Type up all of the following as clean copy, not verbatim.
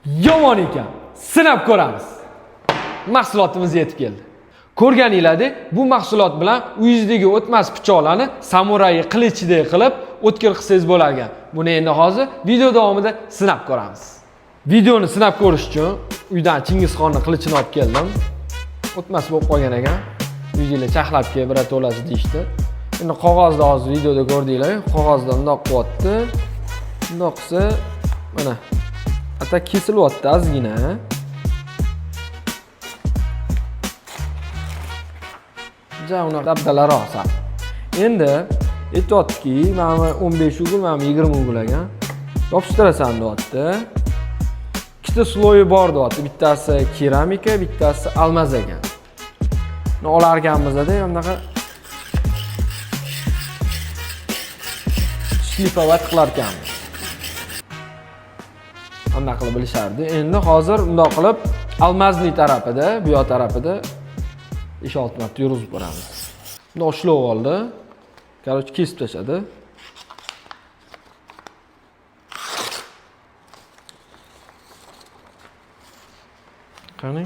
Yomon ekan. Sinab ko'ramiz. Mahsulotimiz yetib keldi. Ko'rganinglardek, bu mahsulot bilan uyingizdagi o'tmas pichoqlarni samuray qilichidek qilib o'tkir qilsangiz bo'lar ekan. Buni endi hozir video davomida sinab ko'ramiz. Videoni sinab ko'rish uchun uydan Chingizxonni qilichini olib keldim. O'tmas bo'lib qolgan ekan. Yuzinglar charxlab kelib birato'lasi deyishdi. Endi qog'ozda hozir videoda ko'rdinglar, qog'ozda bundoq qilyapti. Bundoq qilsa mana ata kesilyapti ozgina. Ja unaqa dabdalaroq sal. Endi aytyaptiki, mana bu 15 ugul, mana bu 20 ugul ekan. Yopishtirasan deyapti. Ikkita sloyi bor deyapti. Bittasi keramika, bittasi almaz ekan. Buni olar ekanmiz-da, bunaqa shlifovat qilar ekanmiz. Anaqa qilib bilishardi. Endi hozir bundoq qilib almazli tarafida, bu yoq tarafida 5-6 marta yurg'izib ko'ramiz. Bundoq ushlab oldi. Короче, kesib tashladi. Qani?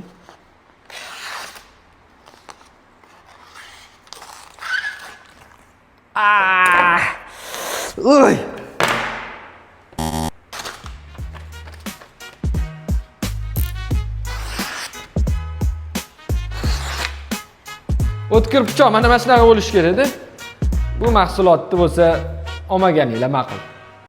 Ah! Uy! O'tkir pichoq mana shunaqa bo'lishi kerak-da. Bu mahsulotni bo'lsa olmaganinglar ma'qul.